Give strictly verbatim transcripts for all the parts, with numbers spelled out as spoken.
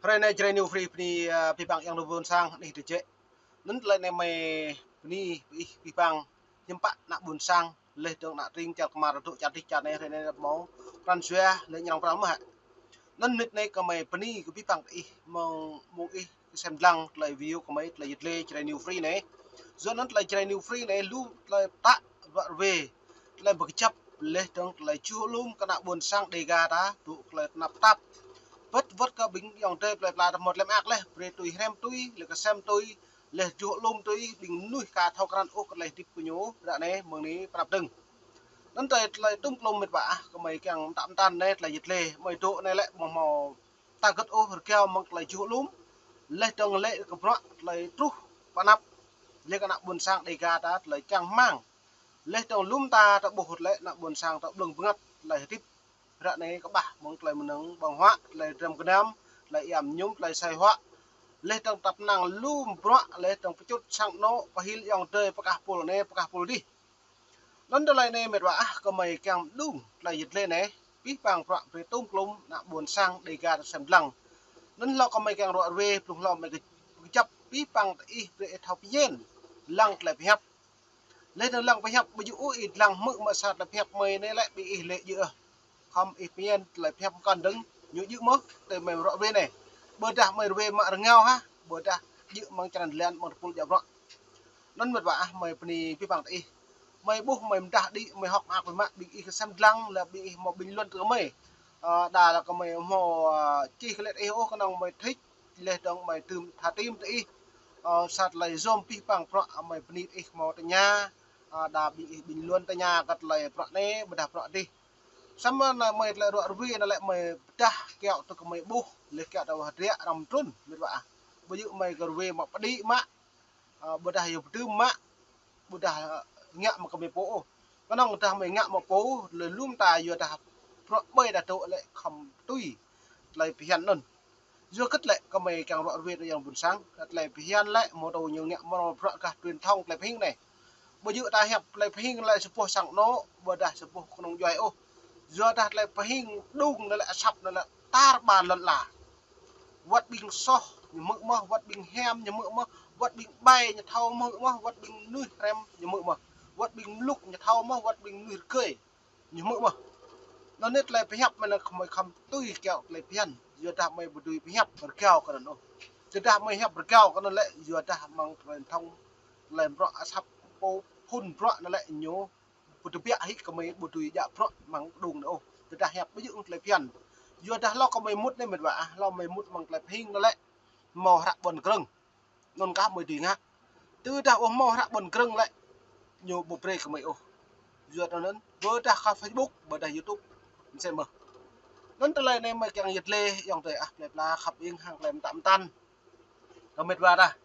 Hrơi anai Jrai New Free bơni, ơ, abih bang ayŏng adơi ƀôn sang anih tơjĕ. Anŭn tơlơi anai mơi bơni ih abih bang hiư̆m pă ană ƀôn sang, laih dơ̆ng ană tring čar kơmar dŏ čar dih čar anai, hrơi anai hmâo pran jua lĕ ñu arăng pran mơ̆ hă. Anŭn mơnit anai gơmơi bơni kơ abih bang ih mơ̆ng, mơ̆ng ih kơsem lăng tơlơi view gơmơi tơlơi yơh lĕ Jrai New Free anai. Yua anŭn tơlơi Jrai New Free anai lu tơlơi pơtă ruă rơwe, tơlơi pơkơjăp laih dơ̆ng tơlơi juh alum kơ ană ƀôn sang Dêga ta dŏ tơlơi tơnap tap. Wơ̆t wơ̆t kơ ƀing ayŏng adơi plơi pla ta hmâo tơlơi mơak laih, brơi tui hrăm tui, laih kơsem tui, laih juh alum tui, ƀing mơnuih ka thâo krăn ôh kơ tơlơi hơdip kơ ñu, ră anai mơ̆ng anai prăp dơ̆ng. Anŭn tơlơi, tơlơi tŭm klum mĕt wa ah, gơmơi kiăng mơtă mơtăn anai tơlơi yơh lĕ, mơi dŏ anai lĕ ƀu hmâo ta gơ̆t ôh rơgao mơ̆ng tơlơi juh alum, laih dơ̆ng lĕ kơ bruă tơlơi truh pơ anăp, laih kơ ană ƀôn sang Dêga ta tơlơi čang rơmang. Laih dơ̆ng lŏm ta ta ƀuh lĕ ană ƀôn sang ta blơ̆ng bơngăt tơlơi hơdip. Ră anai kơƀah mơ̆ng tơlơi mơnơ̆ng ƀơ̆ng huă, tơlơi dram gơnam, tơlơi iam mơñum, tơlơi sai huă. Laih dơ̆ng tăp năng lŏm bruă, laih dơ̆ng pơčut sang anŏ, pơhil ayŏng adơi, pơkah pul anai, pơkah pul dih. Anŭn tơlơi anai mĕt wa ah, gơmơi kiăng mơđung tơlơi yơh lĕ anai, abih bang bruă brơi tŭm klum ană ƀôn sang Dêga ta sem lăng. Anŭn hlâo gơmơi kiăng ruă rơwe, blung hlâo mơi kơ-, kơjăp abih bang tơ ih brơi ih thâo pơyên lăng tơlơi pơhiăp. Laih dơ̆ng lăng pơhiăp ƀu djơ̆ ôh ih lăng hmư̆ mă sa tơlơi pơhiăp mơi anai lĕ ƀing ih lĕ djơ̆ ôh. Khŏm ih pơyên tơlơi pơhiăp kăn dơ̆ng ñu djơ̆ mơ̆, tơlơi mơi ruă rơwe anai. Ƀôdah mơi rơwe mă rơngao hă, ƀôdah djơ̆ mơ̆ng črăn lăn mơ̆ng tơpul djă bruă. Anŭn mĕt wa ah, mơi bơni abih bang tơ ih. Mơi ƀuh mơi mơdah đĭ, mơi hŏk mơak mơi mă, ƀing ih kơsem lăng, laih ƀing ih hmâo bình luận tơ gơmơi. Ơ, đa lĕ gơmơi hmâo, ơ, čih kơ lĕ tơ ih ôh, kơnơ̆ng mơi thích, laih dơ̆ng mơi tơm tha tim tơ ih. Ơ, sa tơlơi yom abih bang bruă, ơ, mơi bơni tơ ih hmâo tơña, ơ, đa ƀing ih bình luận tơña kơ tơlơi bruă anai, ƀôdah bruă dih. Samơ̆ anai mơi tơlơi ruă rơwe anai lĕ mơi pơdah kiaŏ tơ gơmơi ƀuh, laih kiaŏ tơ wah hơdră arăng mơtrŭn, mĕt wa ah. Ƀu djơ̆ mơi kơ rơwe mă pơđĭ mă, ơ, ƀôdah yua pơdưm mă, ƀôdah, ơ, ngă mă gơmơi pô ôh. Kơnơ̆ng dah mơi ngă mă pô, laih lŏm ta yua dah bruă ƀơi dah dŏ lĕ khŏm tui tơlơi phiăn anŭn. Yua hơget lĕ gơmơi kiăng ruă rơwe tơ ayŏng ƀôn sang, tơlơi phiăn lĕ mơ̆ tơ ñu ngă mơ̆ bruă gah truyền thông tơlơi pơhing anai. Ƀu djơ̆ ta hiăp tơlơi pơhing lĕ sa boh sang anŏ, ƀôdah sa boh kơnung djuai ôh. Yua dah tơlơi pơhing đung anai lĕ asăp anai lĕ tar ƀar lŏn ala. Wơ̆t ƀing soh ñu hmư̆ mơ̆, wơ̆t ƀing hiam ñu hmư̆ mơ̆, wơ̆t ƀing ƀai ñu thâo hmư̆ mơ̆, wơ̆t ƀing mơnuih hrăm ñu hmư̆ mơ̆, wơ̆t ƀing mlŭk ñu thâo mơ̆, wơ̆t ƀing mơnuih rơgơi ñu hmư̆ mơ̆. Anŭn anai tơlơi pơhiăp mơi anai gơmơi khŏm tui kiaŏ tơlơi phiăn, yua dah mơi ƀu dưi pơhiăp rơgao kơ anŭn ôh. Tơdah mơi hiăp rơgao kơ anŭn lĕ, yua dah mơ̆ng truyền thông tơlơi bruă asăp pô phŭn bruă anai lĕ ñu ƀu tơbiă hĭ gơmơi ƀu dưi djă bruă mơ̆ng đung anai ôh. Tơdah hiăp ƀu djơ̆ tơlơi phiăn. Yua dah hlâo gơmơi mŭt anai mĕt wa ah, hlâo mơi mŭt mơ̆ng tơlơi pơhing anai lĕ hmâo hră ƀôn krơ̆ng. Anŭn kah mơi dưi ngă. Tơdah ƀu hmâo hră ƀôn krơ̆ng lĕ ñu ƀu brơi gơmơi ôh. Yua anŭn ƀôdah kơ Facebook, ƀôdah YouTube, mơsĕ mơ̆. Anŭn tơlơi anai mơi kiăng yơh lĕ, ayŏng adơi ah, plơi pla khăp ing hăng tơlơi mơtă mơtăn kơ mĕt wa ta.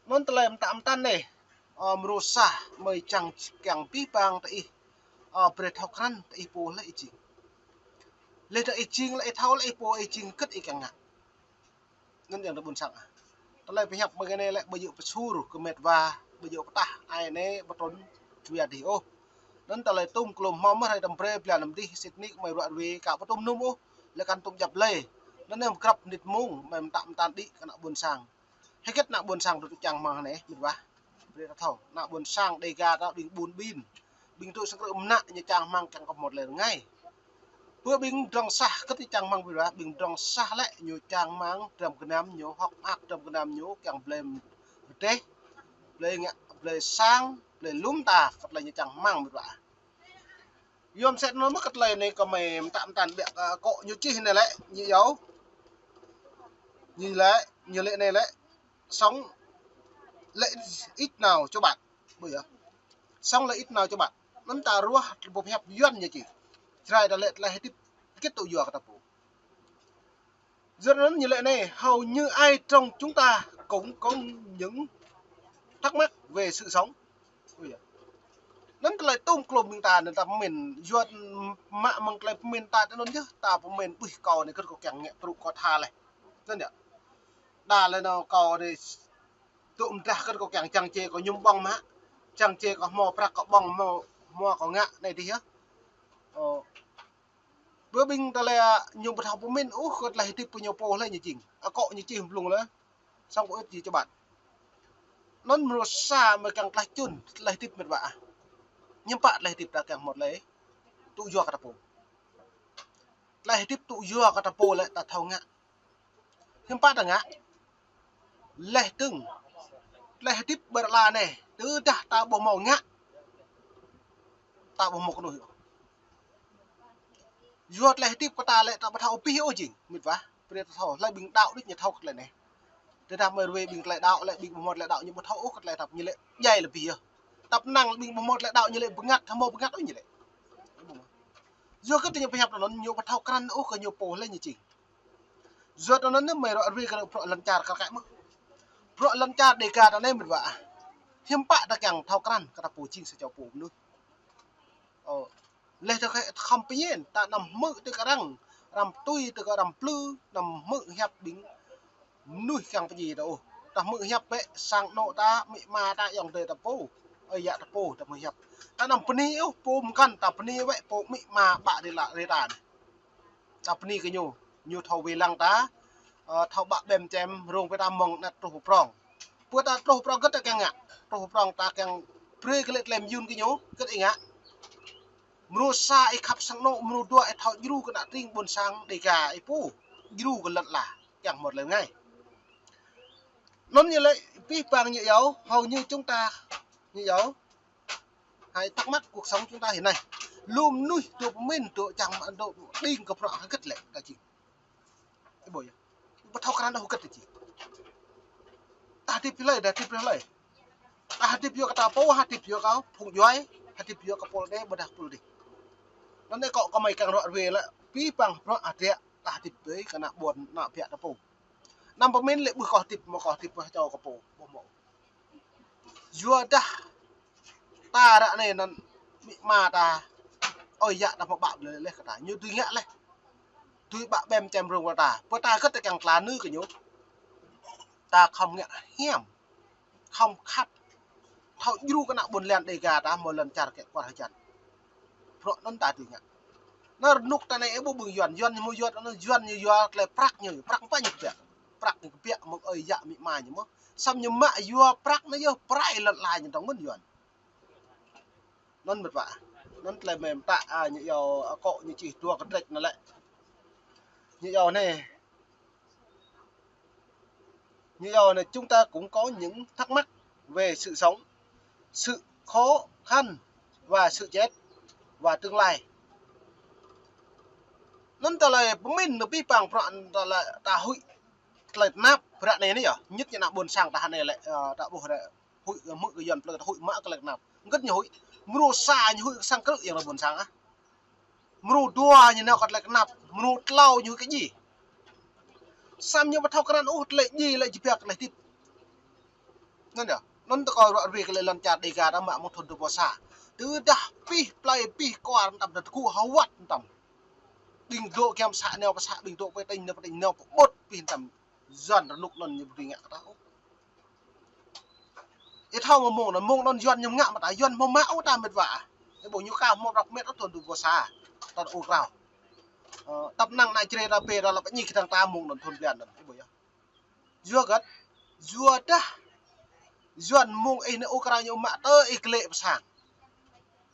Anŭn tơlơi mơtă mơtăn anai, ơ, mrô sa mơi čang kiăng abih bang tơ ih, ơ, brơi thâo krăn tơ ih pô lĕ ih jing. Laih dơ̆ng ih jing lĕ ih thâo lĕ ih pô ih jing hơget ih kiăng ngă. Anŭn ayŏng adơi ƀôn sang ah. Tơlơi pơhiăp mơi anai lĕ ƀu djơ̆ pơsur kơ mĕt wa, ƀu djơ̆ pơtah ai anai ƀu trŭn jua dih ôh. Anŭn tơlơi tŭm klum hmâo mơ̆ hrơi tơm brơi blan năm dih sĭt nik mơi ruă rơwe ka ƀu tŭm num ôh, lĕ kăn tŭm djăp lĕ. Anŭn anai mơ̆ grăp mơnit mông mơi mơtă mơtăn đĭ kơ ană ƀôn sang. Hơget ană ƀôn sang dŏ čang rơmang anai, mĕt wa. Brơi ta thâo, ană ƀôn sang Dêga ta ƀing ƀun ƀin. Ƀing tŭ sang krư̆ mơnă ñu čang rơmang kiăng kơ hmâo tơlơi rơngai. Pơ ƀing drŏng sah hơget ñu čang rơmang mĕt wa, ƀing drŏng sah lĕ ñu čang rơmang dram gơnam ñu, hŏk mơak dram gơnam ñu, kiăng blơi rơdêh, blơi ngă, blơi sang, blơi lŏm ta, kơ tơlơi ñu čang rơmang mĕt wa. Yua mơsĕ anŭn mơ̆ kơ tơlơi anai gơmơi mơtă mơtăn ƀiă, ơ, akŏ ñu čih anai lĕ, ñu iâu. Ñu lĕ, ñu lĕ anai lĕ, sống là ích nào cho bạn. Ƀu djơ̆. Sống là ích nào cho bạn. Anŭn ta ruah ƀu pơhiăp Yuan ñu čih. Jrai ta lĕ tơlơi hơdip hơget tŭ yua kơ ta pô. Yua anŭn ñu lĕ anai, hầu như ai trong chúng ta cũng có những thắc mắc về sự sống. Ui ya. Anŭn tơlơi tŭm klum ƀing ta anŭn ta pơmĭn, yua mă mơ̆ng tơlơi pơmĭn ta anŭn yơh, ta pơmĭn, ui, kâo anai hơget kâo kiăng ngă truh kâo tha laih. Anŭn yơh. Đa lĕ anŭn kâo anai tŭ mơdah hơget kâo kiăng čang čê kâo mơñum ƀơ̆ng mă. Čang čê kâo hmâo prăk kâo ƀơ̆ng hmâo, hmâo kâo ngă anai dih yơh. Ơ. Bơ ƀing ta lĕ ñu ƀu thâo pơmĭn ôh kơ tơlơi hơdip kơ ñu pô lĕ ñu jing. Akŏ ñu čih blung lĕ. Song pô ĕt ji čơbat. Anŭn mrô sa mơ̆ kiăng tlaih čun, tlaih hơdip mĕt wa ah. Hiư̆m pă tlaih hơdip ta kiăng hmâo tlaih tŭ yua kơ ta pô. Tlaih hơdip tŭ yua kơ ta pô lĕ ta thâo ngă. Hiư̆m pă ta ngă. Leh tưng. Tlaih hơdip ƀơi rơla anai. Tơdah ta ƀu hmâo ngă. Ta ƀu hmâo kơnuih. Yua tlaih hơdip kơ ta lĕ ta ƀu thâo abih ôh jing. Mĭt wa. Brơi ta thâo, hlơi ƀing đaŏ đôč ñu thâo kơ tơlơi anai. Tơdah mơi ruai ƀing tơlơi đaŏ lĕ ƀing ƀu hmâo tlaih đaŏ ñu ƀu thâo ôh kơ tơlơi ta ñu lĕ djai lĕ abih yơh. Tăp năng ƀing ƀu hmâo tlaih đaŏ ñu lĕ bơngăt, hmâo bơngăt ôh ñu lĕ. Yua kơ tơ ñu pơhiăp anŭn ñu ƀu thâo krăn ôh kơ ñu pô lĕ ñu jing. Yua anŭn anai mơi ră ruai kơ bruă lŏn čar kar kaĭ mơ̆. Bruă lŏn čar Dêga ta anai mĭt wa ah. Hiư̆m pă ta kiăng thâo krăn kơ ta pô jing sa čô pô mơnuih. Ơ. Leh ta khăm pơñen, ta anăm hmư̆ tơ kơ arăng, arăng tui tơ kơ arăng plư, anăm hmư̆ hiăp ƀing mơnuih kiăng pơjing ta ôh. Ta hmư̆ hiăp bĕ sang anŏ ta, amĭ ama ta, ayŏng adơi ta pô. Ơi yă ta pô, ta hmư̆ hiăp. Ta anăm bơni ôh, pô mơkăn ta bơni bĕ, pô amĭ ama ƀă rê la, rê ta anai. Ta bơni kơ ñu, ñu thâo wai lăng ta, ơ, thâo ƀă ƀem čem, rông pơ ta mơ̆ng anăt truh prŏng. Pơ ta truh prŏng hơget ta kiăng ngă, truh prŏng ta kiăng brơi kơ lĕ tơlơi mơyŭn kơ ñu, hơget ih ngă. Mrô sa ih khăp sang anŏ, mrô dua ih thâo djru kơ ană tring ƀôn sang Dêga ih pô, djru kơ lŏn ala, kiăng hmâo tơlơi rơngai. Anŭn ñu lĕ pih pang ñu yơh, hơ̆ ñu čung ta, ñu yơh. Hãy thắc mắc cuộc sống chúng ta hiện nay. Lu mơnuih dŏ pơmĭn, dŏ čang, dŏ đing kơ bruă hơget lĕ ta jing. Ih ƀuh yơh. Ƀu thâo krăn ôh hơget ta jing. Ta hơdip hlơi, ta hơdip hlơi. Ta hơdip yua kơ ta pô, hơdip yua kơ phung djuai, hơdip yua kơ pôl đe, ƀôdah pôl đe. Anŭn anai kâo kơmơi kiăng ră ruai lĕ, pih pang bruă hơdră, ta hơdip ƀơi kơ ană ƀôn, ană biă ta pô. Anăm pơmĭn lĕ ƀuh kâo hơdip, mơ̆ kâo hơdip ƀơi čô kâo pô, ƀuh mơ̆. Yua dah ta ră anai anŭn amĭ ama ta, ơi yă ta mơ̆ ƀă leh, leh kơ ta. Ñu dưi ngă leh. Dưi ƀă ƀem čem rông kơ ta. Pơ ta hơget ta kiăng tla nư kơ ñu. Ta khŏm ngă hiam. Khŏm khăp. Thâo djru kơ ană ƀôn lan Dêga ta hmâo lŏn čar kĕ kuar hơjăn. Bruă anŭn ta dưi ngă. Anŭn rơnŭk ta anai ih ƀuh ƀing Yuan, Yuan ñu hmâo Yuan, anŭn Yuan ñu yua tơlơi prăk ñu, prăk pă ñu kơbiă. Prăk ñu kơbiă mơ̆ng ơi yă amĭ ama ñu mơ̆. Samơ̆ ñu mă yua prăk anai yơh prai lŏn ala ñu dŏng ngăn Yuan. Anŭn mĕt wa. Anŭn tơlơi mơ̆ ta, a, ñu yua, a, akŏ ñu čih dua kơdrĕč anŭn lĕ. Ñu yua anai. Ñu yua anai, chúng ta cũng có những thắc mắc về sự sống, sự khó khăn và sự chết và tương lai. Anŭn tơlơi pơmĭn anŭn pih pang bruă anŭn tơlơi ta huĭ tơlơi tơnap bruă anai anai yơh. Nhất ñu ană ƀôn sang ta anai lĕ, ơ, ta ƀuh ră huĭ, hmư̆ kơ Yuan plư ta huĭ mă kơ tơlơi tơnap. Hơget ñu huĭ? Mrô sa ñu huĭ kơ sang krư̆ yơh ană ƀôn sang ah. Mrô dua ñu nao kơ tơlơi tơnap, mrô tlâo ñu kơ djai. Samơ̆ ñu ƀu thâo krăn ôh tơlơi djai lĕ jing biă kơ tơlơi hơdip. Anŭn yơh, anŭn tơkơi ră ruai kơ lĕ lŏn čar Dêga ta mă mơ̆ng thŭn dua pluh sa. Tơdah pih plơi pih kuar mơtam ta tơgŭ hơwăt mơtam. Ƀing dŏ giăm să nao pơ să, ƀing dŏ pơ tỉnh nao pơ tỉnh, nao pơƀut pih mơtam. Yuan rơnŭk anŭn ñu ƀu dưi ngă kơ ta ôh. Ih thâo mơ̆ mông anŭn, mông anŭn Yuan ñu ngă mơ̆ ta, Yuan hmâo mă ôh ta mĕt wa. Ih ƀuh ñu ka hmâo prăk mĕt ôh thŭn dua pluh sa. Ta ôh krao. Ơ, tăp năng ană Jrai ta pê ta lăp ñik kơdang ta mông anŭn thŭn blan anŭn. Ih ƀuh yơh. Yua hơget? Yua dah Yuan mông ih anai ôh krao ñu mă tơ ih glĕ pơ sang.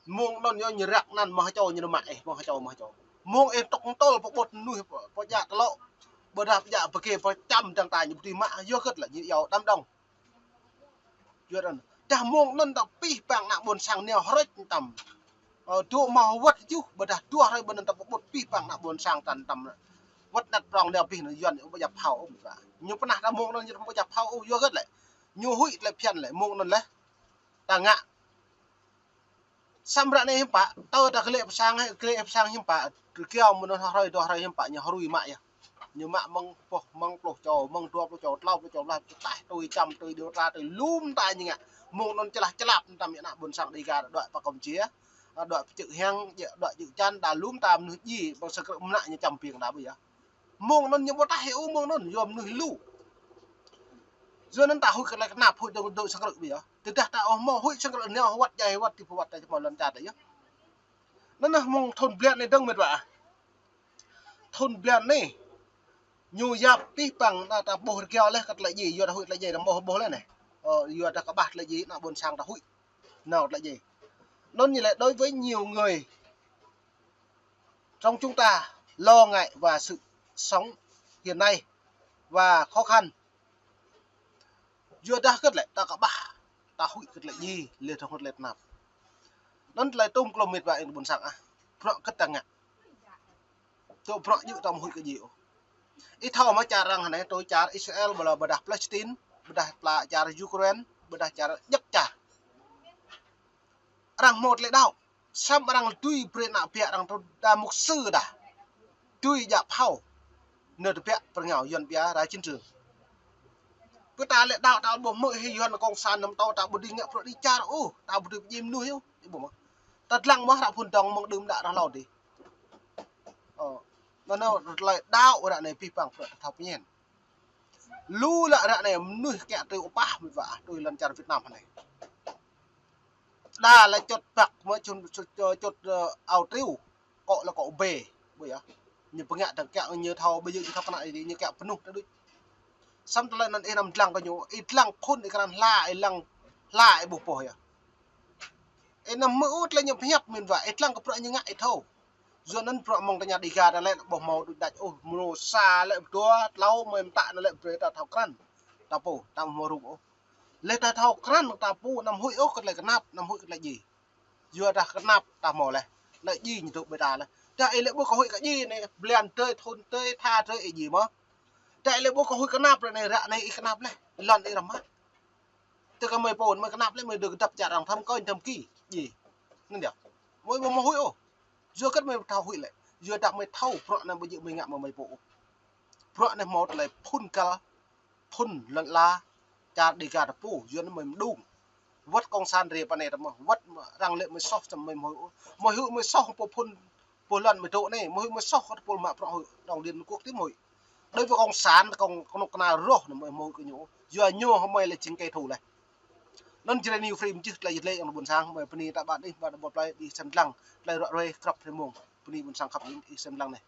Mông anŭn ñu ñu răk anăn mơ̆ hơčâo ñu mă ih, mơ̆ hơčâo, mơ̆ hơčâo. Mông ih tŏk tơl pơƀut mơnuih pơ, pơ djă tơlŏ. Ƀôdah pơ djă pơkê pơčăm dăng ta ñu ƀu dưi mă, yua hơget lĕ ñu yua đám đông. Yua anŭn. Dah mông anŭn ta pih pang ană ƀôn sang nao hrĕč mơtam. Ơ, dŏ hmâo wơ̆t juh, ƀôdah dua hrơi ƀơi anŭn ta pơƀut pih pang ană ƀôn sang ta mơtam. Wơ̆t anăt prŏng nao pih anŭn Yuan ƀu djăp phao ôh mĕt wa. Ñu pơnah ta mông anŭn ñu ƀu djăp phao ôh, yua hơget lĕ. Ñu huĭ tơlơi phiăn lĕ, mông anŭn lĕ. Ta ngă. Samơ̆ ră anai hiư̆m pă, tơ ta glĕ pơ sang, glĕ pơ sang hiư̆m pă, rơgao mơ̆ng anŭn hrơi dua hrơi hiư̆m pă, ñu hrui mă yơh. Ñu mă mơ̆ng boh, mơ̆ng pluh čô, mơ̆ng dua pluh čô, tlâo pluh čô, blah čô, taih tui, čăm tui, dua pluh tui, lŭm ta ñu ngă. Mông anŭn čơlah čơlap mơtam ană ƀôn sang Dêga đuaĭ pơ Kampuchia, đuaĭ pơ Čư̆ Hiăng, đuaĭ Čư̆ Čan, đa lŭm ta mơnuih djai, ƀơ̆ng sang krư̆ mơnă ñu čăm ƀing đa ƀu yơh. Mông anŭn ñu ƀu taih ôh mông anŭn, yua mơnuih lu. Yua anŭn ta huĭ kơ tơlơi tơnap, huĭ dŏ, dŏ sang krư̆ ƀu yơh. Tơdah ta ôh hmâo huĭ sang krư̆ nao hơwăt djai hơwăt ti pơwăt ta či hmâo lŏn čar ta yơh. Anŭn anai mông thŭn blan anai dơ̆ng mĕt wa ah. thun blan anai, ñu yap pih păng anai ta ƀuh rơgao laih kơ tơlơi djai, yua ta huĭ tơlơi djai, ta ƀuh ƀuh laih anai. Ơ, yua ta kơƀah tơlơi djai, ană ƀôn sang ta huĭ nao tơlơi djai. Anŭn ñu laĭ đối với nhiều người trong chúng ta lo ngại và sự sống hiện nay và khó khăn. Yua dah kơ tơlơi ta kơƀah, ta huĭ kơ tơlơi djai, lĕ tơlơi hơ̆t lĕ tơnap. Anŭn tơlơi tŭm klom met wa ƀôn sang ah. Bruă kơ ta ngă. Tŭ bruă djơ̆ ta ƀu huĭ kơ djai ôh. Ih thâo mơ̆ čar arăng hơnai, tui čar Israel, ƀôdah Palestine, ƀôdah pla čar Ukraine, ƀôdah čar djŏp čar. Arăng hmâo tơlơi đaŏ. Samơ̆ arăng dưi brơi ană ƀă arăng tui đa mục sư đa. Dưi djă phao. Nơ tơbiă pơrơngao Yuan ƀia ra chiến trường. Pơ ta lĕ đaŏ ta ƀu hmư̆ hĭ Yuan cộng sản năm tâo ta ƀu dưi ngă bruă dêh čar ôh, ta ƀu dưi pơdjai mơnuih ôh, ih ƀuh mơ̆. Ta dlăng mơ̆ hră phun dŏng mơ̆ng đưm đă rah hlâo dih. Ơ, anŭn tơlơi đaŏ ră anai pih păng bruă ta thâo pơñen. Lu lă ră anai mơnuih kiăng tui ôpah mơ̆ wa tui lŏn čar Việt Nam hơnai. Đa lĕ čut băk mơ̆ čut, čut, čut, ơ, ao triu. Kŏ lĕ kŏ bê. Ƀu yơh. Ñu pơngă ta kiăng ñu thâo, ƀu djơ̆ ñu thâo kơnăl dih, ñu kiăng pơnuh ta đôč. Samơ̆ tơlơi anŭn ih anăm dlăng kơ ñu, ih dlăng phun ih krăn hla, ih lăng hla ih ƀuh pô yơh. Ih anăm hmư̆ ôh tơlơi ñu pơhiăp mơ̆n wa, ih dlăng kơ bruă ñu ngă ih thâo. Yua anŭn bruă mơ̆ng tơña Dega ta lĕ ƀu hmâo đôč đač ôh, mrô sa lĕ dua, tlâo, mơi mơtă anŭn lĕ brơi ta thâo krăn. Ta pô, ta ƀu hmâo rŭng ôh. Lĕ ta thâo krăn ta pô anăm huĭ ôh kơ tơlơi kơnap, anăm huĭ kơ tơlơi djai. Yua dah kơnap ta hmâo laih, tơlơi djai ñu dŏ ƀơi ta laih. Dah ih lĕ ƀu kơ huĭ kơ djai anai, blan tơi, thun tơi, tha tơi ih djai mơ̆. Dah ih lĕ ƀu kơ huĭ kơnap ră anai, ră anai ih kơnap laih, lŏn ih rơmah. Tơ kơ mơi pô, mơi kơnap laih, mơi dŏ kơdăp čar arăng thâm kơnh thâm ki, djai. Anŭn yơh. Mơi ƀu hmâo huĭ ôh. Yua kơ mơi thâo huĭ lĕ. Yua dah mơi thâo bruă anai ƀu djơ̆ mơi ngă mơ̆ mơi pô ôh. Bruă anai hmâo tơlơi phun găl, phun lŏn ala, čar Dega ta pô, Yuan mơi mơđung. Wơ̆t cộng sản rai pơ anai ta mơ̆, wơ̆t arăng lĕ mơi soh čăm mơi hmâo huĭ. Mơi huĭ mơi soh pô phun, pô lŏn mơi dŏ anai, mơi huĭ mơi soh kơ pô mă bruă huĭ, đŏng Liên Hợp Quốc tih mơi huĭ. Đối với cộng sản, cộng, cộng kơna roh anai mơi hmâo huĭ kơ ñu. Yua ñu hmâo mơi lĕ jing kẻ thù laih. Anŭn Jrai New Frame čih tơlơi jơt lĕ yang ƀôn sang, mơi bơni ta ƀă dih, ƀă dih ƀuh plơi, ih sem dlăng, tơlơi ruă ruai, krăp hrơi mông, bơni ƀôn sang khăp ih sem dlăng anai.